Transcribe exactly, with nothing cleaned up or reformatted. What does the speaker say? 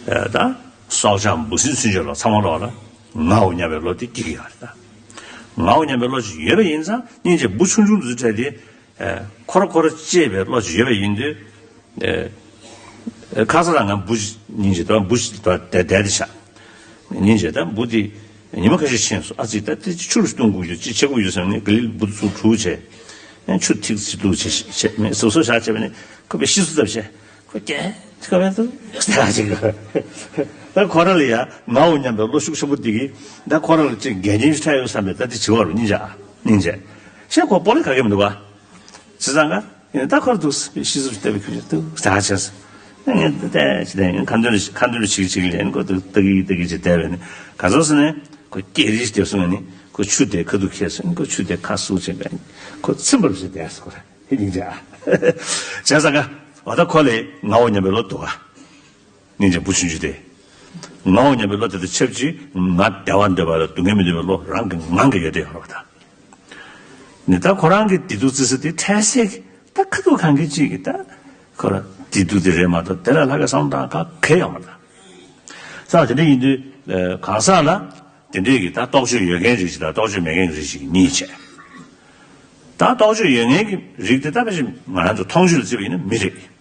ད་སྲོག་ཆགས་འབུ་སྲིན་ཚུན་ཆད་ལ་ཚང་མ་ལོག་ལ་ངའོ་སྙམ་པའི་བློ་དེ་སྐྱེ་གི་ཡོད་རེད་ད། ངའོ་སྙམ་པའི་བློ་ཅིག་ཡོད་པ་ཡིན་ཙང་སྙིང་རྗེ་འབུ་ཆུང་ཆུང་འདི་ཚོའི་གྲས་དེ། ཁོ་ར་ཁོ་ར་གཅེས་པའི་བློ་ཅིག་ཡོད་པ་ཡིན་དུས། ཁ་ས་རང་ང་འབུ་སྙིང་རྗེ་ད་འབུ་ཞིག་ད་བསྡད་བསྡད་དེ་ཤག་སྙིང་རྗེ་ད་འབུ་དེ་ཉི་མ་ཁ་ཤས་ཕྱིན་སོང་ཨ་ཙི་ད་དེ་ཆུ་རུ་གཏོང་དགོས་རྒྱུ་ཅི་བྱེད་དགོས་རྒྱུ་བསམ་ནས་ག་ལེ་འབུ་ཚུར་བྲུས་བྱས། ཆུ་ཐིགས་ཚིག་ལུགས་བྱས་བྱས་མེད་སོ་སོ་བཞག་བྱས་པ་ནི་ཁོ་པའི་ཤི་སུ་ལྟ་བྱས། ཁོ་སྐྱེ་ཁོ་བས་དུ་ཟེར་ཅིག་ད་ཁོ་ར་ལ་ཡ་ངའོ་སྙམ་པའི་བློ་ཤུགས་ཆེན་པོ་འདི་གིས་ད་ཁོ་ར་ལ་ཅིག་འགལ་རྐྱེན་ཞིག་འཕྲད་ཡོད་བསམ་པའི་ད་འདི་བྱེད་བར་སྙིང་རྗེ་ཨ་སྙིང་རྗེ། ཤེས་ཁོ་སྤོ་ལེ་ག་གེ་མི་འདུག་བ། བྱས་ཙང་ཀ་ཡིན་ད་ཁོ་ར་འདུག་ཤི་སུ་ལྟ་བའི་ཁུལ་འདུག་ཟེར་བྱས། ངས་ད་ཅི་ད་ཡིན་ཁ་འདོན་ཁ་འདོན་ཞིག་ཅིག་ལེན་ཁོ་འདུག་ལྟ་གི་ལྟ་གི་ཅིག་བསྡད་པས་ནི་ག་ཚོད་སོང་ནས་ཁོ་སྐད་རིས་དེ་སོང་ནས་ཁོ་ཆུ་དེ་ཁ་ཐུག་ཁྱེར་སོང་ཁོ་ཆུ་དེ་ཁ་སུག་བྱས་པས་ཁོ་ཚིམ་པར་བྱས་བསྡད་སོང་ཁོ་ར། ཧེ་སྙིང་རྗེ་ཨ། བྱས་ཙང་ཀ་འོ་ད་ཁོ་ལས་ངའོ་སྙམ་པའི་བློ་འདུག་ག་སྙིང་རྗེ་འབུ་ཆུང་ཆུང་དེ། ངའོ་སྙམ་པའི་བློ་དེ་དང་ཆབས་ཅིག་ང་བདེ་བ་འདོད་པ་ལ་སྡུག་བསྔལ་མི་འདོད་པའི་བློ་རང་གི་ངང་གིས་ཡོད་དེ་ཡོད་རེད་བ་ད། ནི་ད་ཁོ་རང་གི་བདེ་སྡུག་བརྩི་ས་དེ་འཕྲལ་སེལ་གྱི་ད་ཁ་ཐུག་གང་གི་ཅིག་གི་ད་ཁོ་ར་བདེ་སྡུག་དེ་རེད་མ་གཏོགས་དེ་ལ་ལྷག་གི་བསམ་བློ་བཏང་ག་གེ་ཡོད་མ་རེད་ད། ས་དེ་འདྲ་ཡིན་དུས་གང་ཟག་ལ་དེ་འདྲའི་གི་ད་རྟོག་དཔྱོད་ཡོད་མཁན་རིགས་ཤིག་དང་རྟོག་དཔྱོད་མེད་མཁན་རིགས་ཤིག་གཉིས་བྱས། ད་རྟོག་དཔྱོད་ཡོད་མཁན་གྱི་རིགས་དེ་ད་ཕལ་ཆེར་ང་རང་ཚོ་མཐོང་ཆོས་ལ་བརྩིས་པ་ཡིན་ན་མི་རེད།